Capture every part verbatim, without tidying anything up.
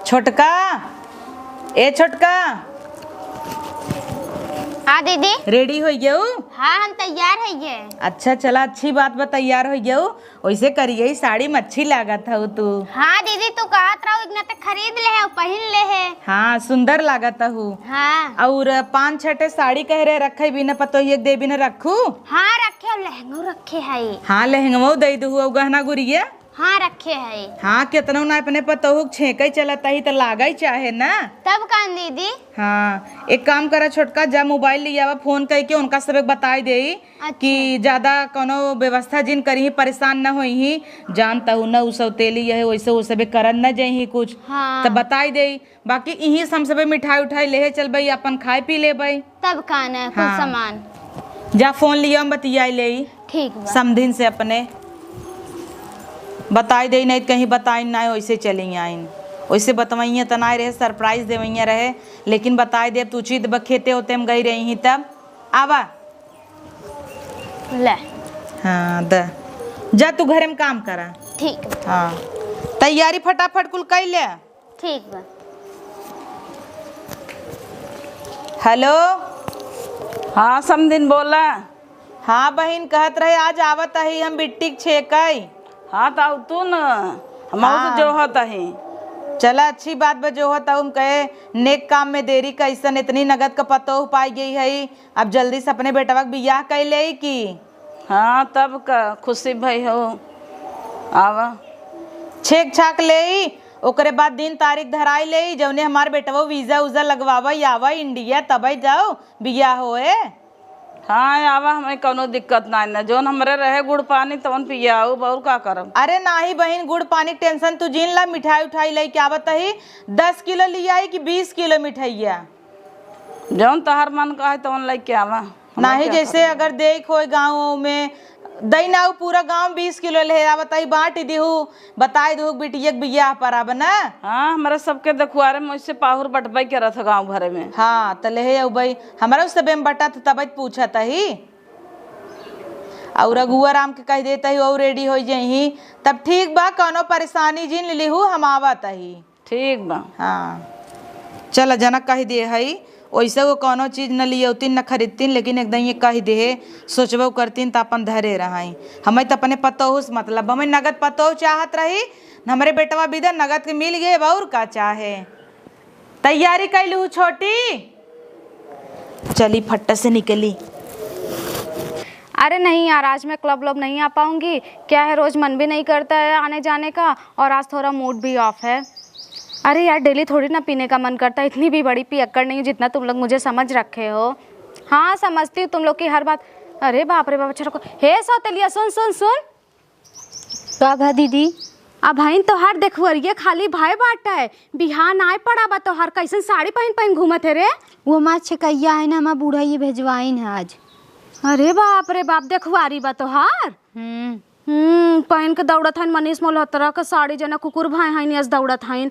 छोटका, ए छोटका। हाँ दीदी। Ready होइ गयू? हाँ, हम तैयार है ये। अच्छा, चला, अच्छी बात बा, तैयार होइ गयू। वैसे करिए साड़ी में अच्छी लागत हऊ तू। हाँ दीदी, तू कहत रहू, इतना ते खरीद ले है, पहिन ले है। हाँ, सुंदर लागत हऊ। हाँ। और पाँच छह ठे साड़ी कह रहे रखे बिना पतोहिए के दे बिना रखू। हाँ रखे, और लहंगो रखे है। हाँ, लहंगो दे दू, और गहना गुरिया। हाँ, रखे है। हाँ, केतनो ना अपने पतोहू के छेंकई चलत ही त लागई चाहे ना। तब का दीदी? हाँ, एक काम करा छोटका, जा mobile ले आवा, phone कइके उनका सब एक बताई देई अच्छा। कि ज्यादा कौनो व्यवस्था जिन करी, परेशान न होई ही। जानता हूँ ना, उ सौतेली है, वैसे वो सबे करत न जाई ही कुछ। हाँ। त बताई देई। बाकी इहीं से हम सबे मिठाई उठाई लेहे चलबई, अपन खाए पी लेबई। तब का न, कुल हाँ। सामान। जा phone लिया, हम बतियाई लेई। ठीक बा। समधिन से अपने बताई देई, नहीं त कहीं बताई ना, वैसे चली आइन। वैसे बतवइया त नाय रहे, surprise देवइया रहे, लेकिन बताई देब, तू उचित बा, खेते ओते में गई रही ही तब। आवा। ले। हाँ, द। जा तू घरे में काम करा। ठीक बा। हाँ। तैयारी फटाफट कुल कई ले। ठीक बा। Hello। हाँ समधिन, बोला। हाँ बहिन, कहत रहे आज आवत ही हम बिट्टी के छेकई। हाँ, त आउ तू न, हम हाँ। तो जोहत ही। चला, अच्छी बात बा, जोहत हऊ, हम कहे नेक काम में देरी कैसन, इतनी नगद का पतोह पाई गई है, अब जल्दी से अपने बेटवा के बियाह कई लेई की। हाँ, तब का खुशी भई हो। आवा। छेक छाक लेई, ओकरे बाद दिन तारीख धराई लेई, जौने हमार बेटवा visa उजा लगवावा, आवा India, तबे जाओ बियाह होए। हाँ, आवा, हमें कौनो दिक्कत नाई न, जौन हमरे रहे गुड़ पानी तवन पियाऊ, और का करब। अरे नाही बहिन, गुड़ पानी के tension तू जिन ला, मिठाई उठाई लेके आवत ही, दस किलो लियाई कि बीस किलो मिठाइया? जौन तोहार मन कहे तवन लेके आवा। हमें नाही, का जैसे करब? अगर देख होए गाँव में, दई ना, उ पूरा गाँव बीस किलो ले आवा, तई बाँट दिहू, बताई दिहू बिटिया के बियाह पर आब ना। हाँ, हमरा सबके देखुआरे में वैसे पाहुर बटबई करत ह गाँव भरे में। हाँ, त ले अउबई, हमरा उससे बेम बटत तब पूछत ही। और रघुआ राम के कह देत ही, और ready हो जइही, तब ठीक बा, कौनो परेशानी जिन लिहू, हम आवत ही। ठीक बा। हाँ, चल, जनक कहि दे हई, वैसे वो कौनो चीज न लियौतीन न खरीदतीन, लेकिन एकदम ये कहि दे, सोचबो करतीन त अपन धरे रहई। हमें त अपने पतोहू से मतलब, हमें नगद पतोहू चाहत रही, न हमरे बेटवा बिदा नगद के मिल गए, अब और का चाहे। तैयारी कैलू छोटी? चली फट्ट से निकली। अरे नहीं यार, आज मैं club व्लब नहीं आ पाऊंगी। क्या है, रोज मन भी नहीं करता है आने जाने का, और आज थोड़ा mood भी off है। अरे यार, daily थोड़ी ना पीने का मन करता है, इतनी भी बड़ी पियक्कड़ नहीं हूँ जितना तुम लोग मुझे समझ रखे हो। हाँ, समझती हूँ तुम लोग की हर बात। अरे बाप रे बाप, अच्छा रुको। हे सौतेलिया, सुन, सुन, सुन। का भा दीदी? अबहिन तोहार देखुअरिये खाली भय बाटे, बिहान आए पड़ा बा तोहार, कैसन साड़ी पहिन पहिन घूमत है रे? वो हमार छेकैया है ना, हमार बूढ़ा ये भेजवाइन है आज। अरे बाप रे बाप, देखुआरी बा तोहार। हम्म। हम्म, पहिन के दौड़त हइन मनीष मल्होत्रा के साड़ी, जना कुकुर भाई हइन, यस दौड़त हइन।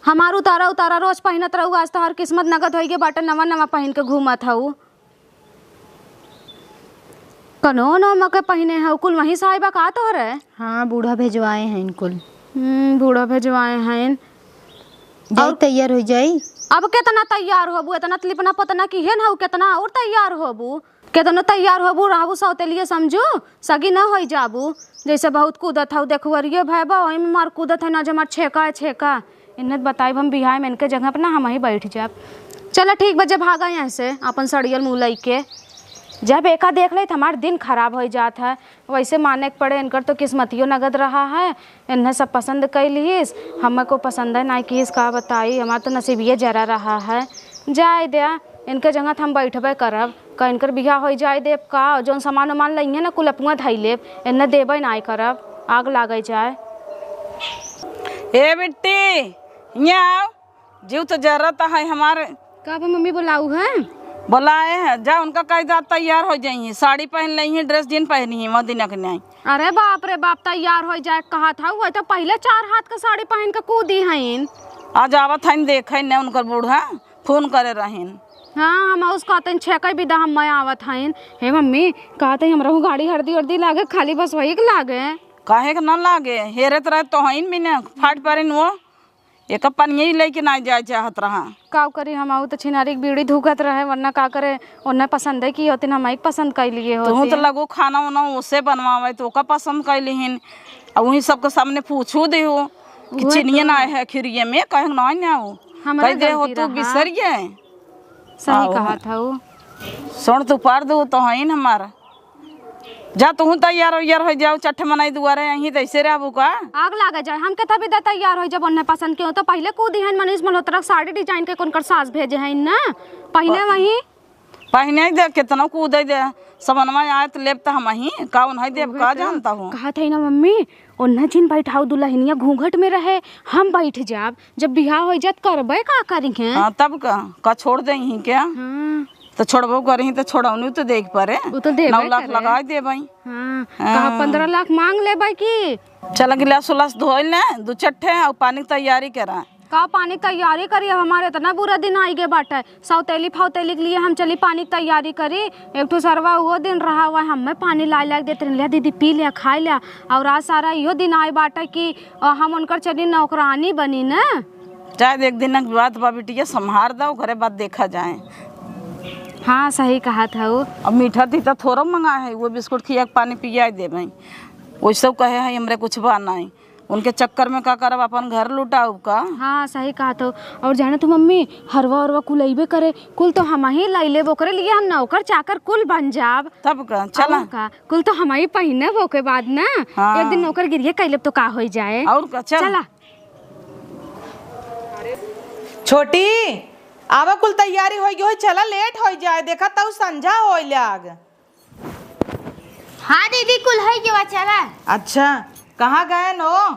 हमार उतारा उतारा रोज पहिनत रहू, आज तोहार किस्मत नगद होइगे बाटे, नवा नवा पहिन के घूमत हऊ। कनो नमक पहिने हऊ, कुल वहीं से आइबा का तोहरे? हाँ, बूढ़ा भेजवाए हैं कुल। हम्म, बूढ़ा भेजवाए हैं। जाई और तैयार हो जाई। अब केतना तैयार होबू, एतना त लिपना पोतना किहे न हऊ, केतना और तैयार होबू, केतनो तैयार होबू, रहबू सौतेलिये समझू, सगी न होई जाबू। जैसे बहुत कूदत हऊ, देखुअरिये भय बा, ओही में मार कूदत है ना, जे हमार छेका है, छेका। इन्हें त बताइब हम बिहाय में, इनके जगह पर ना हम ही बैठ जाब। चला ठीक बा, जे भागा यहाँ से अपन सड़ियल मुँह लइके। जब एका देख ले त हमार दिन खराब हो जात है। वैसे माने के पड़े, इनकर तो किस्मतियो नगद रहा है, इन्हें सब पसंद कई लिहिस, हमें को पसंद है ना किहिस, का बताई, हमार तो नसीबिये जरा रहा है। जाए द्या, इनके जगह त हम बैठबे करब। का इनकर बियाह होई जाए देब का? जौन सामान उमान लइहे ना, कुल अपुआ धई लेब, एन्ने देबे नाय करब, आग लागे जाए। ए बिट्टी, हियाँ आव, जीव तो जरत है हमार। का बा मम्मी, बोलाऊ है? बोलाए है, जा उनका कह दा तैयार हो जाइए, साड़ी पहन लइहे, dress जिन पहनी है, वह दिन के नहीं। अरे बाप रे बाप, तैयार हो जाए कहा था, वह तो पहले चार हाथ का साड़ी पहन के कूदी हईन। आज आवत हईन, देखे न उनकर बूढ़ा। फोन करे रहिन। हाँ, हम उस कहते हैं छेकै बिदा हम मैं आवत हईन। हे मम्मी, कहते हैं हमरहू गाड़ी हरदी उरदी लागे, खाली बस वही के लागे। काहे के ना लागे? हेरत रहे तो हईन भी ना, फाट परिन वो। एक पनिया ही लेके ना जाए चाहत रहा। का करी, हम आऊ तो छिनारी के बीड़ी धुकत रहे, वरना का करे, ओन्ने पसंद है कि होतिन, हम एक पसंद कर लिए होते। तुहूँ तो लगो खाना वाना ओसे बनवावे, तो ओका पसंद कर लिहिन। अब वही सबके सामने पूछू दे हो कि उहे चिनिया तो। ना है खिरिये में, कहे ना ना हो। हमरा कह दे हो गलती तू रहा। बिसर गए। सही आओ। कहा था वो। सुन तू पार दो तो है न हमारा। जा तुहूँ तैयार हो, यार हो जाओ, चट्ठ मनाई दुआरे, यहीं तैसे रहबू का? आग लागे जाए, हम के तभी दे तैयार हो जब ओन्ने पसंद के हो तो पहले कूदी है मनीष मल्होत्रा के साड़ी design के कौन कर सास भेजे हैं ना, पहने प-, वहीं। पहने दे, कितना कूदे दे, समनवा आए तो लेब तो हम ही, का उन्हें देब, उहे का तो। जानता हूँ। कहा था ना मम्मी, ओन्ने जिन बैठाओ दुल्हनिया घूंघट में रहे, हम बैठ जाब, जब बियाह हो जात करबे का करी हैं? हाँ, तब का, का छोड़ दे यहीं क्या? हाँ। तो छोड़बो करही तो छोड़ौनी तो देख परे। वो तो देबे नौ लाख करे। लगा देबई। हाँ। हाँ। कहा पन्द्रह लाख मांग लेबे की? चल गिलास उलास धोई ले, दू चट्ठे और पानी की तैयारी करा। का पानी की तैयारी करी? अब हमारे इतना बुरा दिन आई गए बाटे। सौतेली फौतेली के लिए हम चली पानी की तैयारी करी। एक ठो सरवा वो दिन रहा हुआ, हमें पानी ला ला के देते रहे, "ले दीदी पी ले, खाई ले।" और आज सारा इहो दिन आए बाटे कि, अ, हम उनकर चली नौकरानी बनी न। चाहे एक दिन की बात बा बिटिया, संभार दो, घरे बात देखा जाए। हाँ, सही कहा था वो। अब मीठा तीता थोड़ा मंगा है, वो बिस्कुट खिया के पानी पिया देबे। वैसे कहे है, "हमरे कुछ बा नहीं।" उनके चक्कर में का करब, अपन घर लुटाउब का? हाँ, सही कहा तो। और जाने तू मम्मी, हरवा उरवा कुल अइबे करे, कुल तो हम ही लाई लेब, ओकरे लिए हम नौकर चाकर कुल बन जाब। तब का, चला। और का, कुल तो हम ही पहिनब ओके बाद ना। हाँ। एक दिन नौकर गिरिये कइ लेब तो का होई जाए। और का, चल। चला। छोटी, आवा कुल तैयारी होई गई होई, चला लेट होई जाए, देखा तऊ संझा होई लाग। हाँ दीदी, कुल है के बा, चला। अच्छा, कहाँ गए न हो?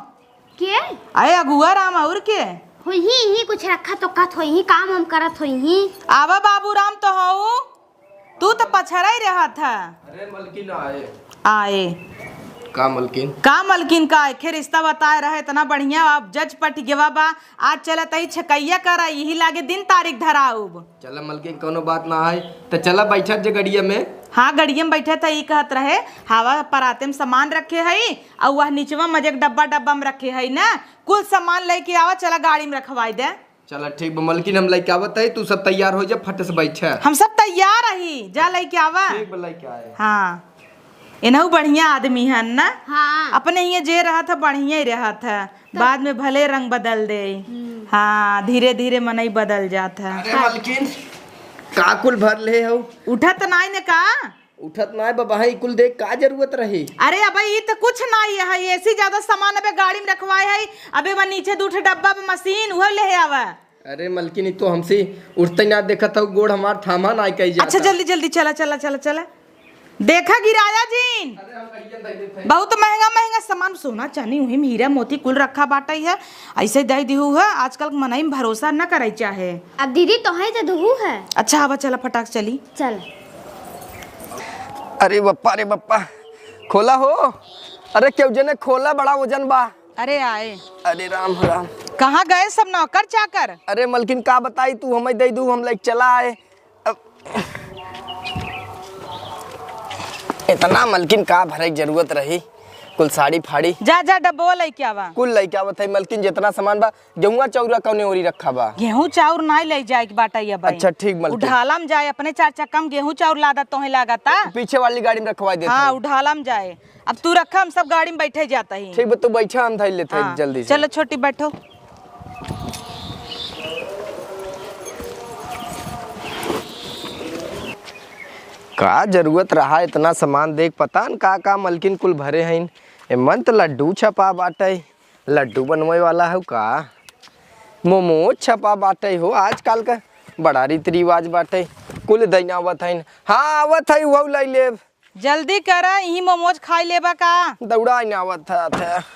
के? अरे अगुआ राम और के? होई ही, ही कुछ रखा तो कत होई ही, काम हम करत होई ही। आवा बाबू राम तो हऊ, तू तो पछड़ा ही रहत है। अरे मलकिन आए। आए। का मलकिन? का मलकिन का, एखे रिश्ता बताए रहे, इतना बढ़िया, अब जच पट गवा बा, आज चलत ही छकैया करा, यही लागे दिन तारीख धराउब। चला मलकिन, कौनो बात ना है, त चला बैठत जे गड़िया में। हाँ, गड़िया में बैठत है, ई कहत रहे, हवा पराते में सामान रखे है, और वह निचवा में जे डब्बा डब्बा में रखे है ना, कुल सामान लेके आवा, चला गाड़ी में रखवाई दे। चला ठीक बा मलकिन, हम लेके आवत है, तू सब तैयार हो जा, फट से बैठे। हम सब तैयार रही, जा लेके आवा। ठीक बा, लेके आए। हाँ। एनहु बढ़िया आदमी हन ना? हाँ। अपने हिये जे रहत ह, बढ़िया ही रहत ह। तब बाद में भले रंग बदल दे। हम्म। हाँ, धीरे धीरे मनई बदल जात ह। अरे मलकिन, का कुल भर ले हऊ? उठत नाई ने का? उठत नाई बा, भाई, कुल देख का जरूरत रही? अरे अबे ई त कुछ नाई है, एसी ज्यादा सामान अबे गाड़ी में रखवाए है, अबे वह नीचे दू ठे डब्बा में मशीन, उहे ले आवा। अरे मलकिन, ई तो हमसे उठते ना देखत हऊ, गोड़ हमार थामा ना कही जाता। अच्छा, जल्दी, जल्दी चला, चला, चला, चला। देखा गिराया जीन, अरे हम कहिए दे देते हैं। बहुत महंगा, महंगा सामान, सोना, चांदी, उही में हीरा, मोती कुल रखा बाटे है। ऐसे दे दिहू है, आजकल के मनई में भरोसा न करे चाहे। अब दीदी, तोहे तो दुहू है। अच्छा, हवा चला, फटाक चली। चल। अरे बप्पा, अरे बप्पा, खोला हो। अरे केहू जने खोला, बड़ा वजन बा। अरे आए। अरे राम हो राम। कहाँ गए सब नौकर चाकर? अरे मलकिन का बताई, तू हमें दे दू, हम लेके चला आए। अब इतना मलकिन का भरे के जरूरत रही, कुल साड़ी फाड़ी। जा जा डब्बो लेके आवा। कुल लेके आवत है मलकिन, जितना सामान बा। गेहुआ चाउरा कौने ओरी रखा बा? गेहूं चाउर नाई ले जाए के बाटा ये भाई। अच्छा ठीक मलकिन। उढाला में जाए, अपने चार चक्का में गेहूं चाउर लादा तोहे लागता। पीछे वाली गाड़ी में रखवाई देत हाँ, है। उढाला में जाए। अब तू रखा, हम सब गाड़ी में बैठे जाता ही। ठीक बा, तू बैठा, हम धइल लेते हैं हाँ, जल्दी से। चलो छोटी, बैठो। का जरूरत रहा इतना सामान? देख, पता न का का मलकिन कुल भरे हइन। एमन त लड्डू छपा बाटे, लड्डू बनवे वाला हउ का? मोमोज छपा बाटे हो, आजकल का बड़ा रीति रिवाज बाटे। कुल दइन आवत हइन। हाँ, आवत है, उहउ लइ लेब। जल्दी करा, इही मोमोज खाई लेबा का? दौड़ाइन आवत है, आते।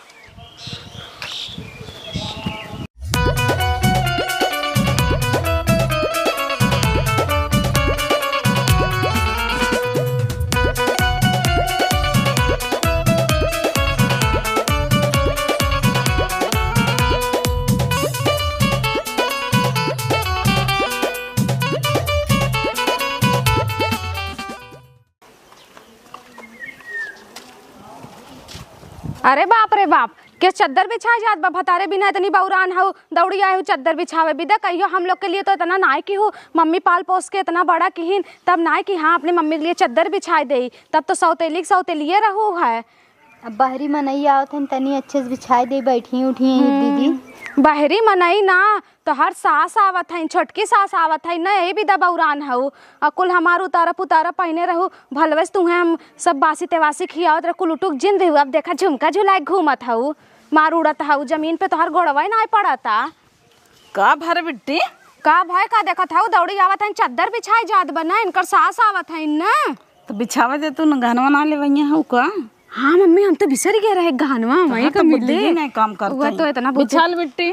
अरे बाप रे बाप, के चद्दर बिछाए जात बा? भतारे बिना इतनी बौरान हऊ, दौड़ी आए हऊ चद्दर बिछावे। बिदा कहियो हम लोग के लिए तो इतना नाय की हऊ, मम्मी पाल पोस के इतना बड़ा किहिन, तब नाय कि हाँ अपने मम्मी के लिए चद्दर बिछाए देई। तब तो सौतेली के सौतेलिए रहू है। अब बहरी मनई आवत हन, तनी अच्छे से बिछाए देई, बैठी उठी हैं दीदी। हम्म, बहरी मनई ना, तोहर सास आवत हईन, छोटकी सास आवत हईन, न यही बिदा बौरान हऊ। अ कुल हमार उतारा पुतारा पहिने रहू, भलवेस तुहें हम सब बासी तेवासी खियावत रह, कुल उटुक जिन देहू। अब देखा झुमका झुलाए घूमत हऊ, मार उड़त हऊ, जमीन पे तोहर गोड़वा ही नाय पड़ता। का भर बिट्टी? का भय का देखत हऊ, दौड़ी आवत हईन, चद्दर बिछाए जात बा न, इनकर सास आवत हईन न। तो बिछावे दे तू न, गहनवा ना लेवइया हऊ का? हाँ मम्मी, हम तो बिसर गए रहे गहनवा, वही तोहर तो तो बुद्धि मिले। ही नहीं काम करता वह है। तो इतना बुद्धि। बिछाल बिट्टी।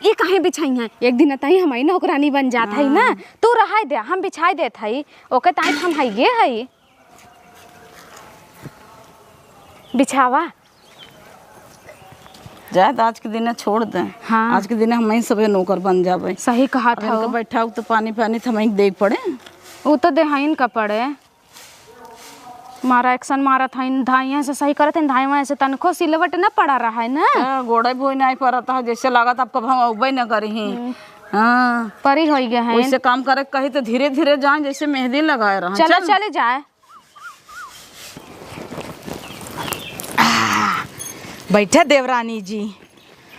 ये काहे बिछाई हैं? एक दिन अतई हमई नौकरानी बन जात हई ना, हाँ। तू रहाई दे, हम बिछाई देत हई, ओके ताई हम हइये हई। बिछावा। जाए तो आज के दिने छोड़ दे। हाँ। आज के दिने हमई सबे नौकर बन जाबे। सही कहत अब इनका हऊ। बैठाऊ तो पानी पानी तो हमई देख पड़े। वो तो देहाइन का पड़े। मारा action मारत हईन, धाइया से सही करत हईन, धाइया से तनखो सिलवट न पड़ा रहा है ना। हाँ, गोड़े भोई नहीं परत है, जैसे लागत आपका भंगउबे न करी ही। हम्म। हाँ। परी होई गए हैं। वैसे काम करे कही तो धीरे धीरे जाए, जैसे मेहंदी लगाए रहा। चलो, चल। चले जाए। बैठे देवरानी जी।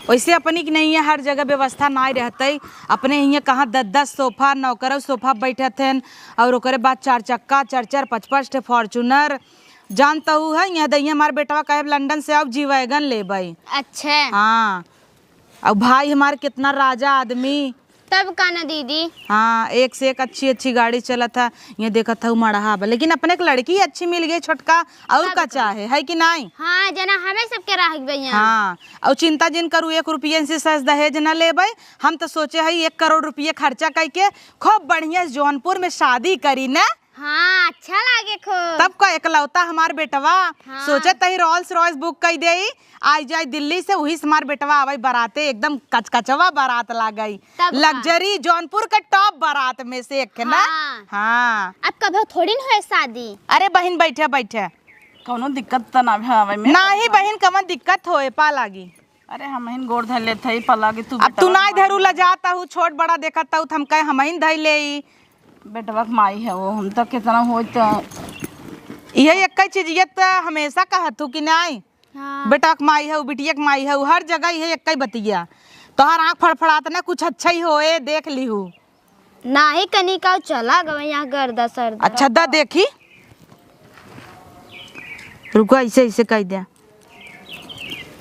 वैसे अपनी के नहीं है, हर जगह व्यवस्था नाय रहतई। अपने हियाँ कहाँ दस दस सोफा, नौकरौ सोफा बैठत हन, और ओकरे बाद चार चक्का, चार चार, पाँच पाँच ठे Fortuner। जानत हऊ है, यहाँ दहिया हमार बेटवा कहे लंदन से आउ G-Wagon लेबई। अच्छा। हाँ, और भाई हमार कितना राजा आदमी। तब का ना दीदी। हाँ, एक से एक अच्छी अच्छी गाड़ी चलत है। ये देखत हऊ मड़हा बा, लेकिन अपने के लड़की अच्छी मिल गई छोटका, और तब का का। चाहे, है कि नाई? हाँ, जना हमें सबके राह भैया। हाँ, और चिंता जिन करू, एक रुपया इनसे सस दहेज न लेबे। हम तो सोचे हई एक करोड़ रुपये खर्चा करके खूब बढ़िया जौनपुर में शादी करी ना। हाँ, अच्छा लागे खूब। तब का, एकलौता हमार बेटवा। हाँ। सोचे तही Rolls Royce book कई देई, आई जाई दिल्ली से, वही से हमार बेटवा आवई बराते, एकदम कचकचवा बरात लागई। तब का। Luxury, जौनपुर के top बरात में से एक है ना। हाँ। हाँ। अब कभो थोड़ी न होए शादी। अरे बहिन, बैठे, बैठे। कौनो दिक्कत त ना आवे में? नाही बहिन, कवन दिक्कत होए पा लागी। अरे हमहिन गोड़ धइ लेत हई, पलागी तू अब बेटवा तू नाई के माई धरू, लजात हऊ, छोट बड़ा देखत हऊ, त हम कहे हमहिन धइ लेई। बेटवा के माई है वो, हम त कितना होई त इहे एक्कै चीज, ये त हमेशा कहत हऊ कि नाई? हाँ। बेटवा के माई हऊ, बिटिया के माई हऊ, हर जगह इहे एक्कै बतिया। तोहार आँख फड़फड़ात ना, कुछ अच्छा ही होए, देख लिहू। नाही कनिका चला गवे यहाँ गर्दा सर्दा। अच्छा, दा देखी। रुको, ऐसे, ऐसे कह दे।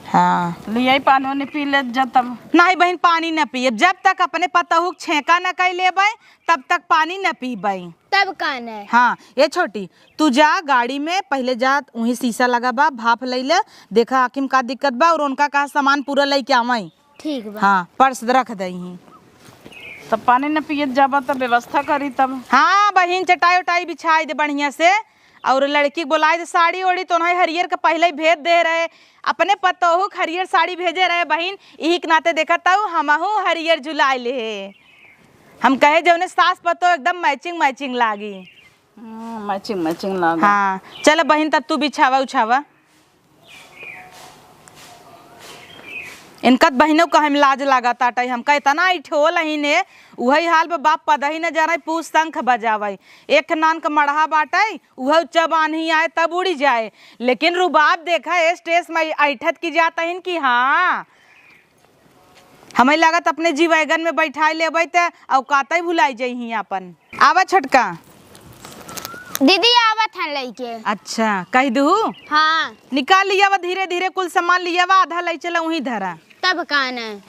हाँ। लियाई पानी वानी पी ले जा तब। नाही बहिन, पानी न पियब। जब तक अपने पतोहू के छेका न कइ लेबै, तब तक पानी न पीबै। तब का न? हाँ, ए छोटी, तू जा गाड़ी में, पहिले जा, उहीं शीशा लगा बा, भाप लइ ले, देखा आँखी में का दिक्कत बा और उनका का सामान पूरा लइके आवै। ठीक बा। हाँ, पर्स रख दइहीं। तब पानी न पियत जाबा, तब व्यवस्था करी तब। हाँ बहिन, चटाई उटाई बिछाई दे बढ़िया से, और लड़की के बोलाए दे। साड़ी ओड़ी तो उन्हें हरियर के पहिले ही भेज दे रहे, अपने पतोहू के हरियर साड़ी भेजे रहे बहिन, इही के नाते देखत हऊ हमहू हरियर झुलाए ले। हम कहे जौने सास पतोह एकदम matching matching लागी। हम्म, matching matching लागा। हाँ, चल बहिन, तब तू बिछावा उछावा। इनका त बहिनों कहे में लाज लागत आटै, हमका इतना इठोल हईन हे, उहै हाल बा, बाप पदही न जानै, पूस शंख बजावै। एक नान क मड़हा बाटै, उहै चबान्ही आए तब उड़ि जाए, लेकिन रुबाब देखा, ए stage में ऐठत की जात हईन कि हाँ, हमैं लागत अपने G-Wagon में बैठाइ लेबै त औकातै भुलाइ जइहीं आपन। आवा छोटका। दीदी आवत हैं लइके। अच्छा, कहि दुहू? हाँ। निकाल लियावा धीरे धीरे, कुल सामान लियावा, आधा लइ चला उहीं धरा। तब का न?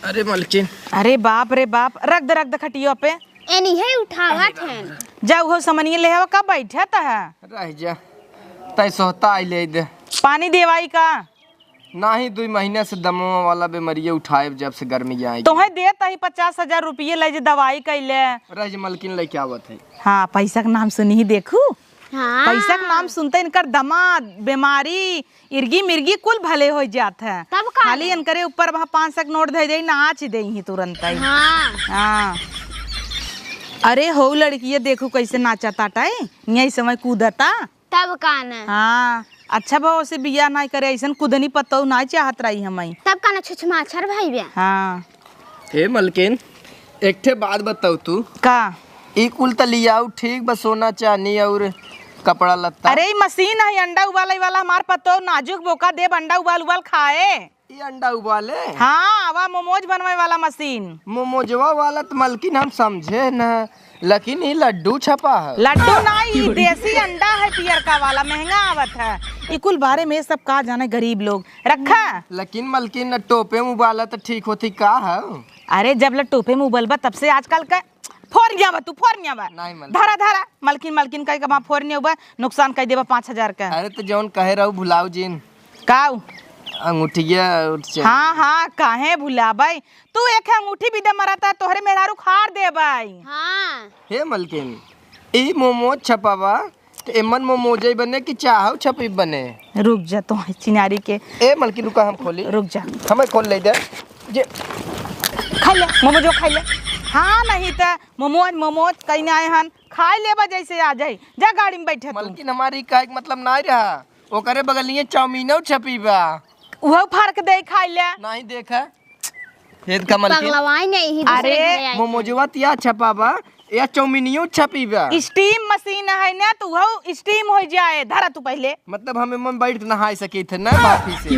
अरे मलकिन। अरे बाप रे बाप, रख दे, रख दे खटिया पे। एनिहे उठावत हैं। जा उहो समनिया ले आवा, का बैठत है? रह जा, तै सोहता आई ले दे। पानी देवाई का? नाही, दुइ महीना से दमवा वाला बेमरिया उठाए, जब से गर्मी आई। तोहे देत ही पचास हजार रुपये, ले जे दवाई कइले। रह जे, मलकिन लइके आवत है। हाँ, पैसा के नाम सुनही देखू। हाँ। पैसा के नाम सुनते इनकर दमा, बेमारी, इरगी मिर्गी कुल भले होइ जात है। तब का खाली है? इनकरे ऊपर वहाँ पाँच सौ के नोट धइ देई, नाच देइहीं तुरंतै। हाँ। हाँ। अरे हो लड़किया, देखू कैसे नाचत आटै, यही समय कूदता। तब का न? हाँ, अच्छा भा, ओसे बियाह नाई करे, अइसन कुदनी पतोह नाई चाहत रही हमई। तब का ना छुछमाछर भई बे। हाँ। ए मलकिन, एक ठे बात बताऊ तू। का? ई कुल त लियाऊ ठीक बा, सोना चानी और कपड़ा लत्ता। अरे ई मशीन है अंडा उबाले वाला, हमार पतोह नाजुक बोका देब अंडा उबाल उबाल खाए। ई अंडा उबाले? हाँ, आवा मोमोज बनवे वाला मशीन। मोमोजवा वाला त मलकिन हम समझे न, लेकिन ई लड्डू छपा है। लड्डू नाई, ई देसी अंडा है पियरका वाला, महंगा आवत है। ई कुल बारे में सब का जाने गरीब लोग। रखा। लेकिन मलकिन न टोपे में उबाला त ठीक होती का है? अरे जब ले टोपे में उबलबा तब से आजकल का फोरनिया बा तू, फोरनिया बा। नहीं मलकिन। धरा धरा, मलकिन मलकिन कह के वहाँ फोरनिया बा, नुकसान कर देबा पाँच हजार का। अरे तो जौन कहे रहू भुलाऊ जिन। काऊ? अंगूठिया और चेन। हाँ, हाँ, काहे भुलाबै? तू एक अंगूठी भी दे मरता, तोहरे मेहरारू खार देबै। हाँ। हे मलकिन, ई मोमोज छपावा, त एमन मोमोजै बने कि चाहौ छपी बने? रुक जा, तो है चिनारी के। ए मलकिन, रुका, हम खोली। रुक जा। हमें खोल ले दे। जे खाई ले, मोमोजो खाई ले। हाँ, नहीं त मोमोज, मोमोज कहीं आए हन, खाई लेबा जैसे आ जाई। जा गाड़ी में बैठे तू। मलकिन, हमारी कहे के मतलब नाई रहा। ओकरे बगलिए चाउमीनो छपी बा। उहो फाड़ के दे खाई ले। नहीं देखा। हेद का मलकिन। पगलवाई नहीं ही, दूसरे अरे, घरे आई। मोमोजवा तिया छपा बा, या चाउमीनियो छपी बा। स्टीम मशीन है ना, तो उहो स्टीम हो जाए। धरा तू पहले। मतलब हम एमन बैठ के नहाई सकी थे ना भाफी से।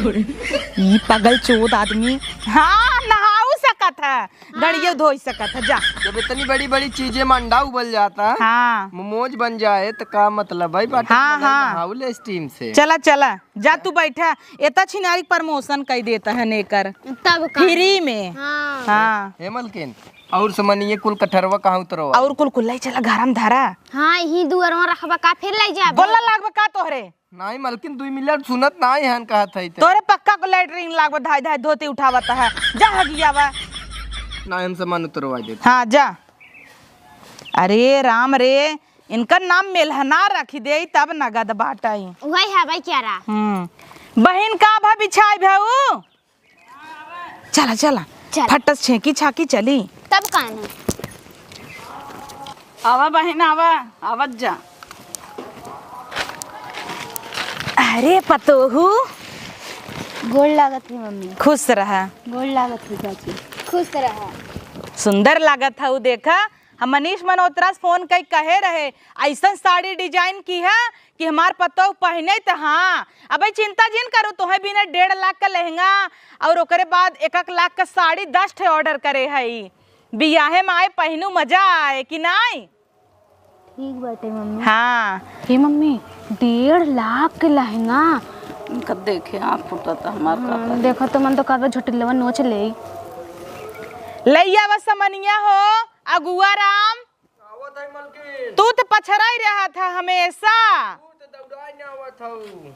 ई पागल चोद आदमी। हाँ, नहाऊ सकत है। गड़ियो धोई सकत है, जा। जब इतनी बड़ी बड़ी चीजें में अंडा उबल जाता, हाँ। मोमोज बन जाए, तो का मतलब है? बाटे हाँ, हाँ। नहाऊ ले स्टीम से। चला, चला, जा तू बैठा। एता छिनारी के प्रमोशन कई देता है नेकर। तब का? फ्री में। हाँ। हाँ। हे मलकिन, और समनिए कुल कठरवा कहाँ उतरवा? और कुल कुल्लाई चला घर में धरा। हाँ, यही दुअरवा रखबा का, फिर ले जाबो? बोला लागबा का तोहरे? नाहीं मलकिन, दुई मिनट सुनत नाहीं हन कहत है ते। तोरे पक्का को लैट्रिन लागबा, धाई धाई धोती उठावत है। जा हगियावा। नाहीं, हम सामान उतरवा देते। हाँ, जा। अरे राम रे, इनकर नाम मेलहना रखी देई तब नगद बाटई। उहई हवई क्या रा? हम्म। बहिन का भा बिछाई भऊ? चला, चला। चल। फट्टस छेंकी छाकी चली। तब का ना? आवा बहिन, आवा, आवत जा। अरे पतोहू। गोड़ लागत है मम्मी। खुश रहा। गोड़ लागत है चाची। खुश रहा। सुंदर लागत हऊ, देखा, हम मनीष मल्होत्रा से फोन कई कहे रहे, अइसन साड़ी डिजाइन किहा कि हमार पतोह पहिने त हाँ। अबे चिंता जिन करू, तोहे बिना डेढ़ लाख का लहंगा और ओकरे बाद एक एक लाख का साड़ी दस ठे ऑर्डर करे हई। बियाहे में आए पहिनू, मजा आए कि नाई? ठीक बाटे मम्मी। हाँ। हे मम्मी, डेढ़ लाख के लहंगा। इनका देखे आँख फूटत हमार का हम्म, करी। देखो तो मन तो करबे झोटिलवा नोच ले। लइया बस समनिया हो, अगुआ राम। आवत है मलकिन। तू त पछराई रहत ह हमेशा। तू त दौड़ाई ना आवत हऊ।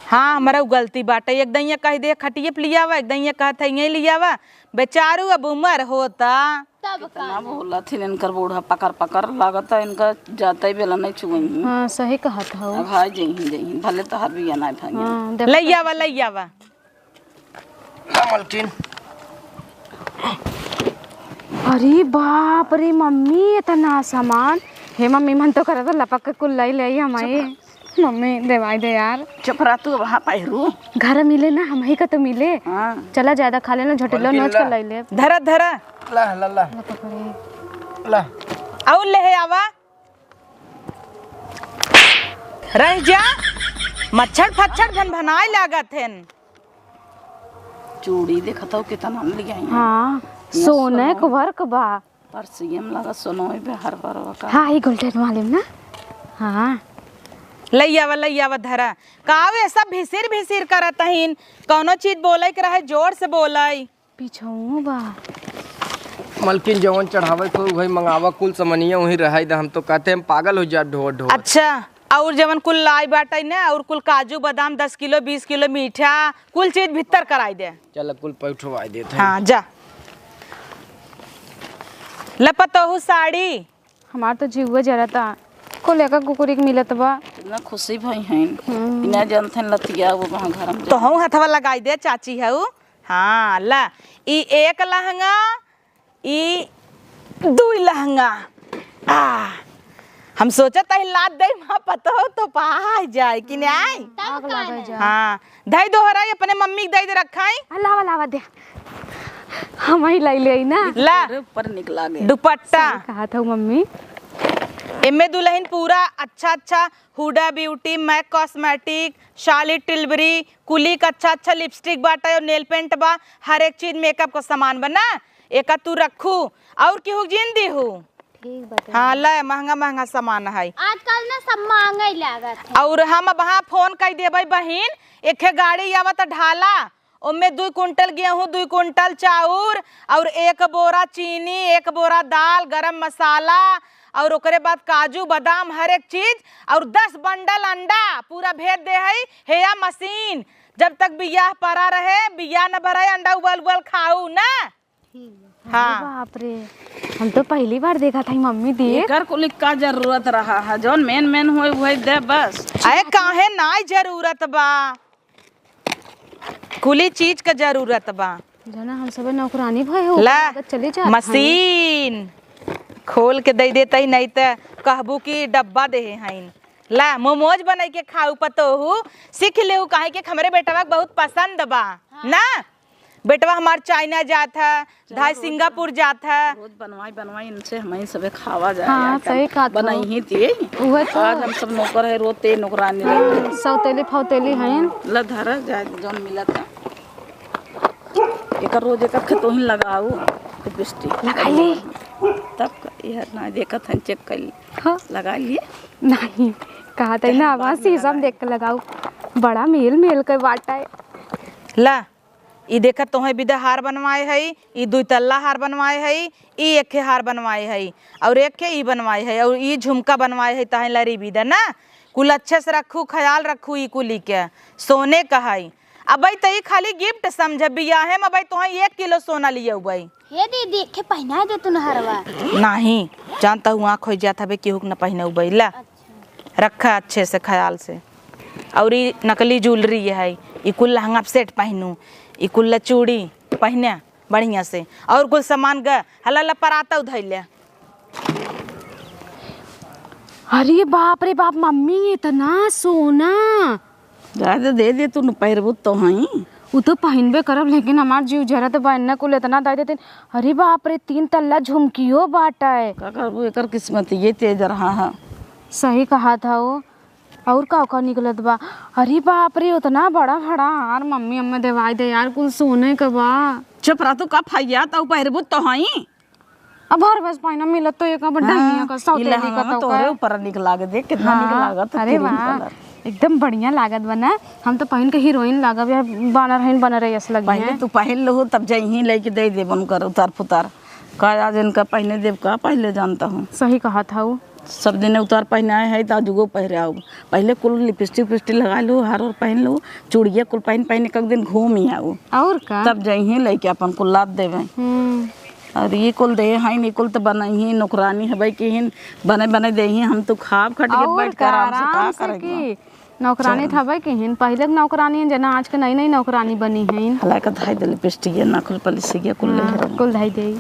हाँ, हमरा उ गलती बाटे। एक दइया कह दे खटिये पे लियावा, एक दइया कहत है यहीं लियावा। बेचारू अब उमर होता। तब का? कितना बोलत हिन इनकर बूढ़ा पकड़ पकड़, लागत है इनका जाते बेला नहीं छुई। हाँ, सही कहत हऊ। अब हाय जइहीं, जइहीं, भले तोहार बिया ना भांगे। हाँ, देख लइयावा, लइयावा। ला मलकिन। अरे बाप रे मम्मी, इतना सामान। हे मम्मी, मन तो करत लपक के कुल लई ले आई हमारे। चुप रह। मम्मी, देवाई दे यार। चुप रह तू, वहाँ पहिरू। घर मिले ना, हमही का तो मिले। हाँ। चला, ज्यादा खा लेना, झोटिलो मलकिन नोच के ला। लई ले। धरा, धरा। ला, ला, ला। ला पकड़े। ला। और ले आवा। रह जा, मच्छर फच्छर भनभनाए लागत हन। चूड़ी देखत हऊ कितना न लियाई हैं। हाँ, यहाँ सोने सोनो। के वर्क बा। परसियम लगा सोनो बे हर बार का। हाँ, ई गोल्डन वाले में ना। हाँ। लइयावा, लइयावा धरा। कावे सब भिसिर भिसिर करत हईन। कौनो चीज बोले के रहे, जोर से बोलाई। पीछहू बा। मलकिन जवन चढ़ावे को वही मंगावा, कुल समनिया वही रहाई द। हम तो कहते हम पागल हो जाब ढोर ढोर। अच्छा, और जवन कुल लाई बाटे ना, और कुल काजू बादाम दस किलो बीस किलो मीठा, कुल चीज भीतर कराई दे। चल कुल पैठवाई देत है। हाँ, जा। लपतोहू साड़ी। हमार तो जीवे जरता। कुल एका कुकुरी के मिलत बा। कितना खुशी भई हैं। हम्म। बिना जानते लतिया वो वहाँ घर में। तोहू हथवा लगाई दे, चाची हऊ। हाँ, ला, ई एक लहंगा, ई दुई लहंगा। आ, हम सोचत हई लाद दे माँ पतोह तो पहा जाए कि नहीं। तब आग का लगा ना? जा। हाँ, धई दोहराई अपने मम्मी के दई दे रखाई। आ, लावा, लावा दे। हम ही लाई ले आई ना। ला। तोरे ऊपर निक लागे। दुपट्टा। सही कहा था मम्मी। एमे दुल्हन पूरा अच्छा अच्छा हुडा ब्यूटी, मैक कॉस्मेटिक, शाली टिलबरी, कुली का अच्छा अच्छा लिपस्टिक बाटे और नेल पेंट बा, हर एक चीज मेकअप का सामान बा ना, एका तू रखू और केहू जिन दीहू। ठीक बाटे। हाँ, ले, महंगा महंगा सामान है। आजकल ना सब महंगा ही लागत है। और हम अब हाँ फोन कर देबै बहिन, एक गाड़ी आवत ढाला, ओमे दुई कुंटल गेहूं, दुई कुंटल चाउर, और एक बोरा चीनी, एक बोरा दाल, गरम मसाला, और ओकरे बाद काजू, बादाम, हर एक चीज, और दस बंडल अंडा पूरा भेज दे है, हेया मशीन। जब तक बियाह परा रहे, बियाह न भराए, अंडा उबल उबल खाऊ ना। ठीक बा। हाँ। अरे बाप रे, हम तो पहली बार देखा था मम्मी दी। एकर कुल का जरूरत रहा है, जौन मेन मेन होए वही दे बस। अरे काहे नाई जरूरत बा, कुली चीज का जरूरत बा। जना हम सब नौकरानी भए हो, ला, लागत चली जात हई। मशीन खोल के दे देता ही, नहीं त कहबू कि डब्बा देहे हईन। ला, मोमोज बनाई के खाऊ पतोहू, सीख लेहू, काहे कि हमरे बेटवा के बहुत पसंद बा। हाँ। ना, बेटवा हमार चाइना जात है, चलो, धाई रोज सिंगापुर जात है। रोज बनवाई बनवाई इनसे हम ही सबे खावा जाए हाँ, यार, सही कहा था। बनाई ही थी। उहे तो। आज हम सब नौकर है, रोज ते नौकरानी रही। सौतेली फौतेली हैं। ला धरा जाए, जौन मिलत है। एकर रोज एकर खेतोहिन लगाऊ, लिपस्टिक। लगाई ली। तब का, यह ना देखत हन, चेक कर ली। हाँ। लगा लिए। नहीं, कहा था ना, बाद में शीशा में लगाए। देख के लगाऊ। बड़ा मेल मेल के बाटा है। ला, ई देखत तोहे बिदा हार बनवाए हई, ई दुई तल्ला हार बनवाए हई, ई एक ठे हार बनवाए हई, और एक ठे ई बनवाए हई, और ई झुमका बनवाए हई, तहे लरी बिदा ना। कुल अच्छे से रखू, ख्याल रखू ई कुली के। सोने का हई। अबई त ई खाली गिफ्ट समझ, बियाहे में अबई तोहे एक किलो सोना लियउबई। हे दीदी, के पहिनाए दे तू नहरवा। नाही, जानता हूँ आँख हो जात हबे, केहू के न पहिनउबई। ला, अच्छा। रखा अच्छे से, ख्याल से। और ई नकली ज्वेलरी है, ई कुल लहंगा सेट पहिनू, ई कुल चूड़ी पहिने बढ़िया से, और कुल सामान ग हला ला पराता उधैले। अरे बाप रे बाप, मम्मी, इतना सोना। जाए दे, दे दे, तू न पहिरबू तो हई। उ तो पहिनबे करब, लेकिन हमार जीव जरत बा, एन्ने कुल एतना दे देतिन। अरे बाप रे, तीन तल्ला झुमकियो बाटे। का करबू, एकर किस्मत ये तेज रहा है। सही कहा था वो। और का का निकलत बा? अरे बाप रे, उतना बड़ा बड़ा हार मम्मी, हमें देवाई दे यार, कुल सोने के बा। चुप रह तू, का फैया, तू पहिरबू तो हई। अब हर बस पाइना मिलत तो एक अब हाँ, डहनिया का, ई सौतेली लहंगा का तो तोहरे का। ऊपर निक लागे, देख कितना निक हाँ, लागत, अरे cream वाह, colour। एकदम बढ़िया लागत बा ना। हम तो पहिन के हीरोइन लागब या बानर हईन, बनर यस लगी पहले हैं। तू पहिन लहू, तब जइहीं लेके दे देबन कर उतार पुतार। का आज इनका पहिने देब का, पहले जानता हूँ। सही कहा था वो। सब दिन उतार पहिनाए है, तो आजुगो पहिरे आओ। पहले कुल लिपस्टिक उपिस्टिक लगा लो, हार और पहन लो, चूड़िया कुल पहन पहन एक, एक दिन घूम ही आओ। और का? तब जइहीं लेके अपन कुल लाद देवे। हम्म। और ये कुल दे हैं, ये कुल तो बनइहीं, नौकरानी हबे किहिन, बने बने देहीं, हम तो खाब खट के और बैठ के का, आराम से, आराम का से करेंगे? की? नौकरानी चल। थबे किहिन, पहिले के नौकरानी हैं, जना आज के नई नई नौकरानी बनी हैं। हला के धाई दे लिपस्टिक, ये नखुल पलिसिक, ये कुल ले हाँ, रहो। कुल धाई दे।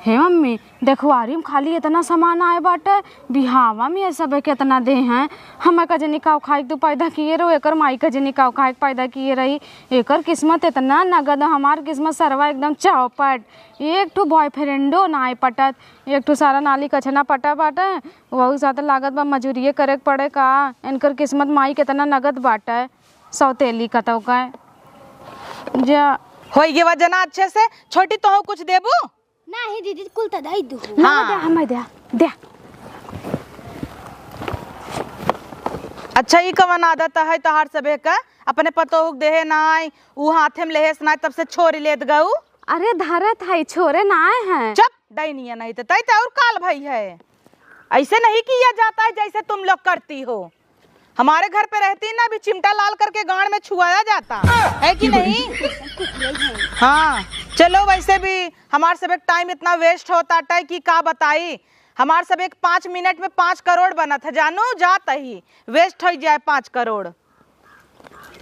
हे मम्मी, देखवारी में खाली इतना सामान आए बाटे, बिहावा में ये सब केतना दे हैं। हमें का जनी काव खाए के तू पैदा किए रहो, एकर माई का जनी काव खाए के पैदा किए रही। एकर किस्मत इतना नगद, हमार किस्मत सरवा एकदम चौपट। एक ठो बॉयफ्रेंडो ना आए पटत, एक ठो सारा नाली कछना पटा बाटे, वहू साथ लागत बा मजूरिये करे के पड़े का। इनकर किस्मत माई केतना नगद बाटे, सौतेली कतौ का। जा। होई गेवा जना अच्छे से। छोटी, तोहू कुछ देबू? नाही दीदी, कुल त धई दू। हाँ। ना दे, हमें दे, दे। अच्छा, ई कवन आदत है तोहार सबे का? अपने पतोहू के देहे नाय, ऊ हाथे में लेहेस नाय, तब से छोरी लेत गऊ। अरे धरत है, छोरे नाय है। चुप, डैनिया नहीं तो तै तो और काल भई है। ऐसे नहीं किया जाता है जैसे तुम लोग करती हो। हमारे घर पे रहती ना, अभी चिमटा लाल करके गांड में छुआया जाता, है कि नहीं? हाँ, चलो, वैसे भी हमार सब एक टाइम इतना वेस्ट होता है कि का बताई। हमार सब एक पाँच मिनट में पाँच करोड़ बनत है, जानू, जात ही वेस्ट हो जाए पाँच करोड़।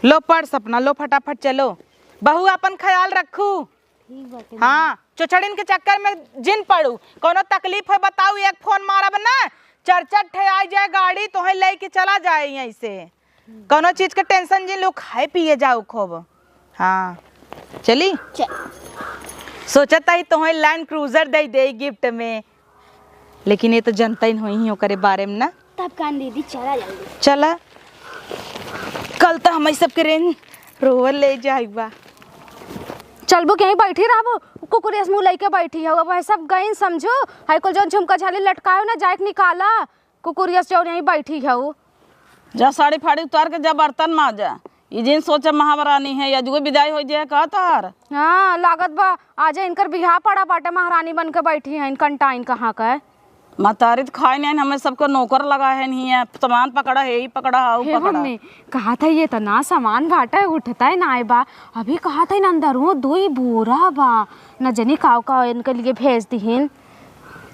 लो पढ़ सपना, लो फटाफट चलो। बहू, अपन ख्याल रखू। ठीक बाटे। हाँ, चोचड़िन के चक्कर में जिन पड़ू। कोनो तकलीफ है बताऊ, एक फोन मारब ना, चार चार ठे आ जाए गाड़ी, तोहे लेके चला जाए यहीं से। कौनो चीज के टेंशन जिन लो, खाए पिए जाओ खूब। हाँ, चली। सोचत ही तोहे लैंड क्रूजर दे दे गिफ्ट में, लेकिन ये तो जनता ही नहीं ओकरे बारे में ना। तब कान दीदी, चला जल्दी। चला, कल तो हम सबके रेंज रोवर ले जाइबा। चलबू कि यहीं बैठी रहबू? कुकुरियस मुँह लइके बैठी हऊ। अब वह सब गइन समझू, है कुल जौन झुमका झाली लटकायो ना, जाए के निकाला। कुकुरियस जौन यहीं बैठी हऊ। जा साड़ी फाड़ी उतार के जा बर्तन माजा। ई जिन सोचा महारानी है, अजुए विदाई हो जाए का तार? हाँ, लागत बा आजे इनकर बियाह पड़ा बाटे, महारानी बन के बैठी हैं, कंटाइन कहाँ के। महतारी तो खाए नहीं, हमें सबको नौकर लगा है नहीं है, सामान पकड़ा है, ही पकड़ा है, ऊ हे पकड़ा। मम्मी, कहा था ये इतना सामान बाटे, उठता ही ना बा। अभी कहा था इन अंदर वो दो ही बोरा बा, न जनी काव का इनके लिए भेज दिहिन।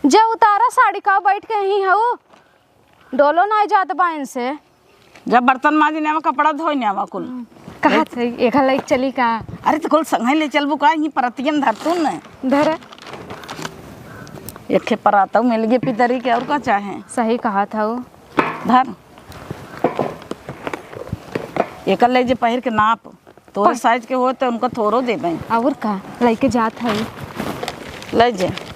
जा उतारा साड़ी का, बैठ के ही हऊ। डोलो नाई जात बा इनसे। जब बर्तन माजी ने आवा, कपड़ा धोई ने आवा कुल। कहा थे, एक लाइक चली का? अरे तो कुल संगे ले चलबू का, यहीं परतियन धरतू न। धर। एक खे परातऊ मिल गए पितरी के, और का चाहे? सही कहा था वो। धर। एक ले जे पहिर के नाप, तोरे पर- साइज के हो तो उनका थोरो दे दें। और का, लइके जात है। ले जे।